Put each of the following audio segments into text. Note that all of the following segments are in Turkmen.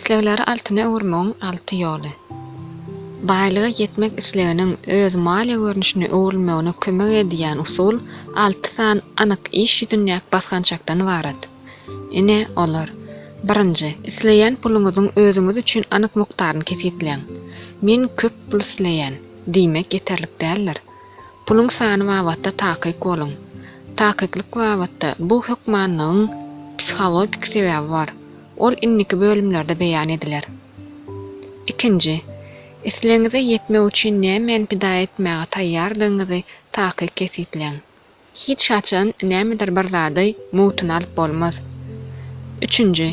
Islegleri altyna öwürmegiň alty ýoly. Baýlyga ýetmek isleginiň öz maliýe görnüşine öwrülmegine kömek edýän usul alty sany anyk iş ýüzündäki basgançakdan ybarat. Ine, olar, Birinji, isleýän puluňyzyň özüňiz üçin anyk mukdaryny kesgitläň. Men köp pul isleýän diýmek ýeterlik däldir. Puluň sany babatda takyk boluň. Takyklyk babatda bu hökmanlygyň psihologik sebäbi bar. Ol indiki bölümlerde beýan ediler. Ikinji, islegiňize ýetmek üçin nämäni pida etmäge taýýardygyňyzy takyk kesgitläň. Hiç haçan nämedir bir zady mugtuna alyp bolmaz. Üçünji,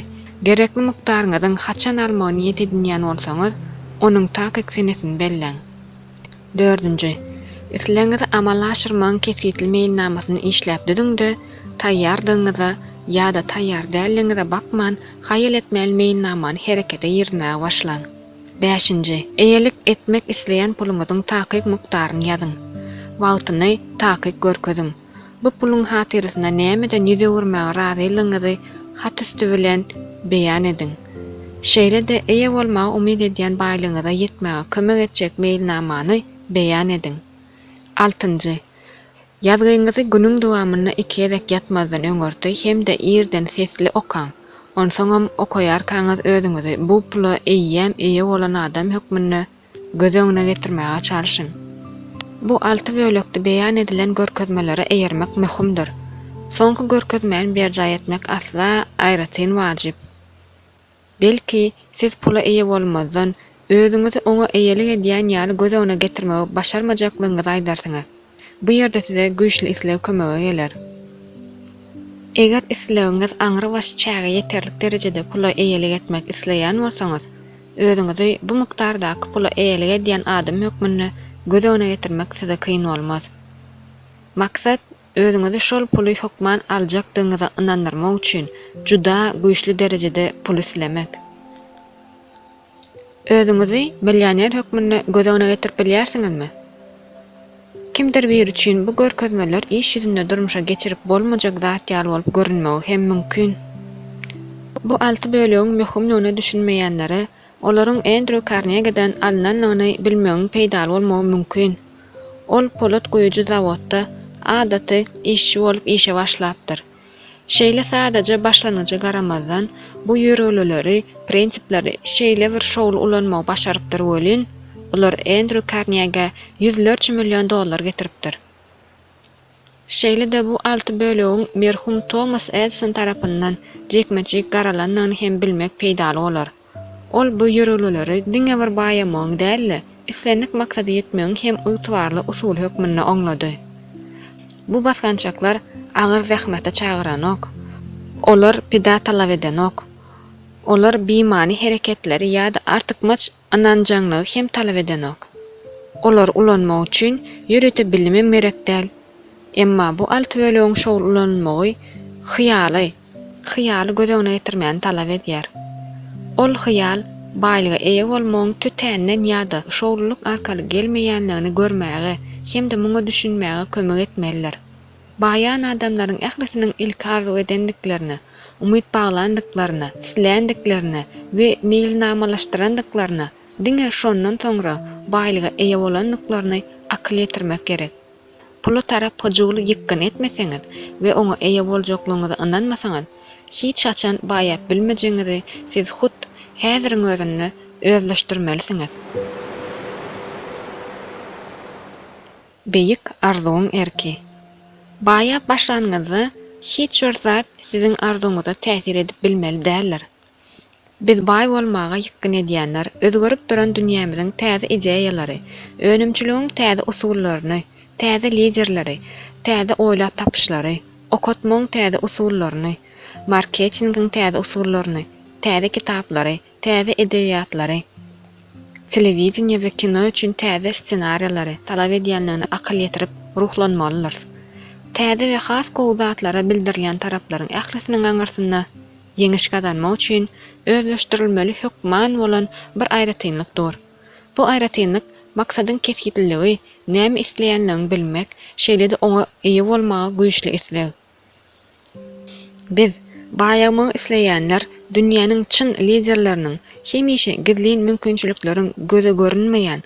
gerekli mukdaryňyzyň haçan almagy niýet edinýän bolsaňyz, onuň takyk senesini belläň. Dördünji, islegiňizi amala aşyrmagyň kesgitli meýilnamasyny işläp düzüň-de, taýýardygyňyza ýa-da taýýar däldigiňize bakman, haýal etmän meýilnamany herekete girizmäge başlaň. Bäşinji, eýelik etmek isleýän puluňyzyň takyk mukdaryny ýazyň. Wagtyny takyk görkeziň. Bu puluň hatyrasyna nämeden ýüz öwürmäge razylygyňyzy hat üsti bilen beýan ediň. Şeýle-de eýe bolmagy umyt edýän baýlygyňyza ýetmäge kömek etjek meýilnamany beýan ediň. Altynjy. Ýazgyňyzy günüň dowamynda iki gezek ýatmazdan öňürti hem-de irden sesli okaň. Onsoňam okaýarkaňyz özüňizi bu pula eýýäm eýe bolan adam hökmünde göz öňüne getirmäge çalşyň. Bu alty bölekde beýan edilen görkezmelere eýermek möhümdir. Soňky görkezmäni berjaý etmek asla aýratyn wajyp. Belki, siz pula eýe bolmazdan, özüňizi oňa eýelik edýän ýaly göz öňüne getirmegi başarmajaklygyňyzy aýdarsyňyz. Bu ýerde size güýçli isleg kömege geler. Eger islegiňiz aňrybaş çäge ýeterlik derejede pula eýelik etmek isleýän bolsaňyz, özüňizi bu mukdardaky pula eýelik edýän adam hökmünde göz öňüne getirmek size kyn bolmaz. Maksat, özüňizi şol puly hökman aljakdygyňyza ynandyrmak üçin juda güýçli derejede pul islemek. Özüňizi millioner hökmünde göz öňüne getirip bilýärsiňizmi? Kimdir biri üçin bu görkezmeler iş ýüzünde durmuşa geçirip bolmajak zat ýaly bolup görünmegi hem mümkin. Bu alty bölegiň möhümligine düşünmeýänlere olaryň Endrýu Karnegiden alnanlygyny bilmegiň peýdaly bolmagy mümkin. Ol polat guýujy zawodda adaty işçi bolup işe başlapdyr. Şeýle sadaja başlangyja garamazdan, bu ýörelgeleri, prinsipleri şeýle bir şowly ulanmagy başarypdyr welin, olar Endrýu Karnegä ýüzlerçe million dollar getiripdir. Şeýle-de bu alty bölegiň merhum Tomas Edison tarapyndan jikme-jik garalandygyny hem bilmek peýdaly bolar. Ol bu ýörelgeleri diňe bir baýamagyň däl-de, islendik maksada ýetmegiň hem ygtybarly usuly hökmünde oňlady. Bu basgançaklar agyr zähmete çagyranok. Olar pida talap edenok. Olar bimany hereketleri ýa-da artykmaç ynanjaňlygy hem talap edenok. Olary ulanmak üçin ýörite bilimem gerek däl. Emma bu alty bölegiň şowly ulanylmagy hyýaly, hyýaly göz öňüne getirmäni talap edýär. Ol hyýal baýlyga eýe bolmagyň tötänden ýa-da şowlulyk arkaly gelmeýänligini görmäge hem-de muňa düşünmäge kömek etmelidir. Baýan adamlaryň ählisiniň ilki arzuw edendiklerine, umyt baglandyklaryna, isländiklerine we meýilnamalaşdyrandyklaryna, diňe şondan soňra baýlyga eýe bolandyklaryny akyl ýetirmek gerek. Pula tarap hyjuwly ýykgyn etmeseňiz we oňa eýe boljaklygyňyza ynanmasaňyz, hiç haçan baýap bilmejegiňizi siz hut häziriň özünde özleşdirmelisiňiz. Beýik arzuwyň erki. Baýap başlanyňyzda hiç bir zat siziň arzuwyňyza täsir edip bilmeli däldir. Biz baý bolmaga ýykgyn edýänler özgerip duran dünýämiziň täze ideýalary, önümçiligiň täze usullaryny, täze liderleri, täze oýlap tapyşlary, okatmagyň täze usullaryny, marketingiň täze usullaryny, täze kitaplary, täze edebiýatlary, telewideniýe we kino üçin täze ssenariýalary talap edýändigine akyl ýetirip ruhlanmalydyrys. Täze we has gowy zatlara bildirilýän taraplaryň ählisiniň aňyrsynda Ýeňiş gazanmak üçin özleşdirilmeli hökman bolan bir aýratynlyk dur. Bu aýratynlyk maksadyň kesgitliligi, näme isleýänligiňi bilmek, şeýle-de oňa eýe bolmaga güýçli isleg. Biz, Baýamagy isleýänler dünýäniň çyn liderleriniň hemişe gizlin mümkinçilikleriň göze görünmeýän,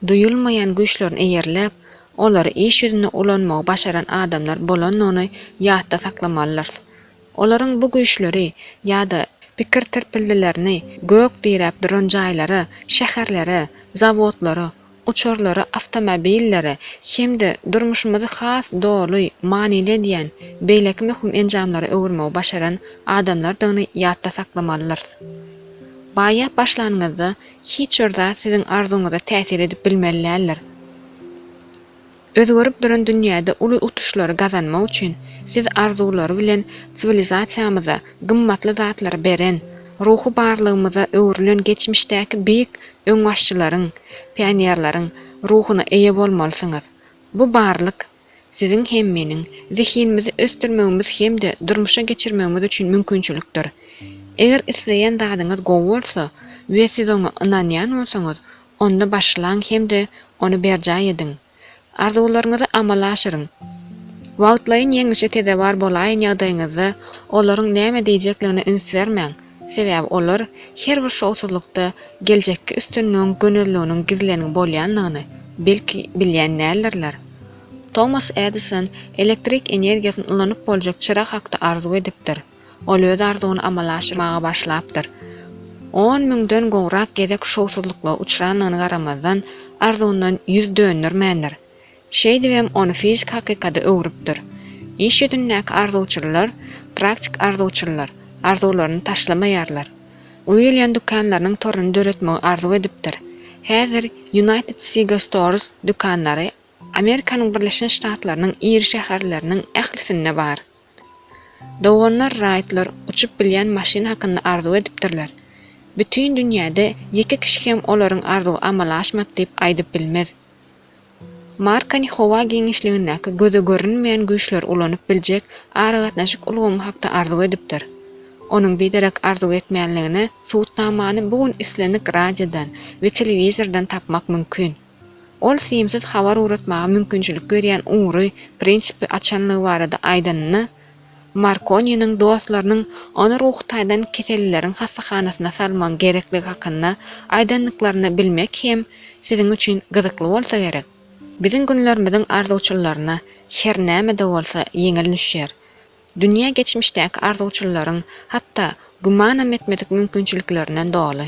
duýulmaýan güýçlerini eýerläp, olary iş ýüzünde ulanmagy başaran adamlar bolandygyny ýatda saklamalydyrys. Olaryň bu güýçleri ýa-da pikir tirpildilerini gök diräp duran jaýlara, şäherlere, zawodlara, uçarlara, awtomobillere hem-de durmuşymyzy has doly, manyly edýän beýleki möhüm enjamlara öwürmegi başaran adamlardygyny ýatda saklamalydyrys. Baýap başlanyňyzda hiç bir zat siziň arzuwyňyza täsir edip bilmeli däldir. Özgerip duran dünýäde uly utuşlary gazanmak üçin siz arzuwlary bilen siwilizasiýamyza gymmatly zatlary beren, ruhy barlygymyza öwrülen geçmişdäki beýik öňbaşçylaryň, pionerleriň ruhuna eýe bolmalysyňyz. Bu barlyk siziň hem meniň zehinimizi ösdürmegimiz hem-de durmuşa geçirmegimiz üçin mümkinçilikdir. Eger isleýän zadyňyz gowy bolsa we siz oňa ynanýan bolsaňyz, Onda başlaň hem-de ony berjaý ediň. Arzuwlaryňyzy amala aşyryň. Wagtlaýyn ýeňlişe sezewar bolaýan ýagdaýyňyzda olaryň näme diýjekligine üns bermäň, sebäbi olar her bir şowsuzlykda geljekki üstünligiň gönezliginiň gizlengi bolýandygyny, belki, bilýän däldirler. Tomas Edison elektrik energiýasyny ulanyp boljak çyra hakda arzuw edipdir. Ol öz arzuwyny amala aşyrmaga başlapdyr. On müňden gowrak gezek şowsuzlyklara uçrandygyna garamazdan, arzuwyndan ýüz döndermändir. Şeýdibem ony fiziki hakykata öwrüpdir. Iş ýüzündäki arzuwçyllar, praktik arzuwçyllar, arzuwlaryny taşlamaýarlar. Uilýan dükanlarynyň toruny döretmegi arzuw edipdir. Häzir United Cigar Stores dükanlary Amerikanyň Birleşen Ştatlarynyň iri şäherleriniň ählisinde bar. Doganlar Raýtlar uçup bilýän maşyn hakynda arzuw edipdirler. Bütin dünýäde ýeke kişi hem olaryň arzuwy amala aşmady diýip aýdyp bilmez. Markoni howa giňişligindäki göze görünmeýän güýçleri ulanyp biljek aragatnaşyk ulgamy hakda arzuw edipdir. Onuň biderek arzuw etmänligine subutnamany bu gün islendik radiodan we telewizordan tapmak mümkin. Ol simsiz habar ugratmaga mümkinçilik berýän ugry, prinsipi açanlygy barada aýdanynda, Markoniniň dostlarynyň ony ruhy taýdan kesellileriň hassahanasyna salmagyň gerekligi hakynda aýdandyklaryny bilmek hem siziň üçin gyzykly bolsa gerek. Biziň günlerimiziň arzuwçyllaryna her näme-de bolsa ýeňil düşýär. Dünýä geçmişdäki arzuwçyllaryň hatda gümanam etmedik mümkinçiliklerinden doly.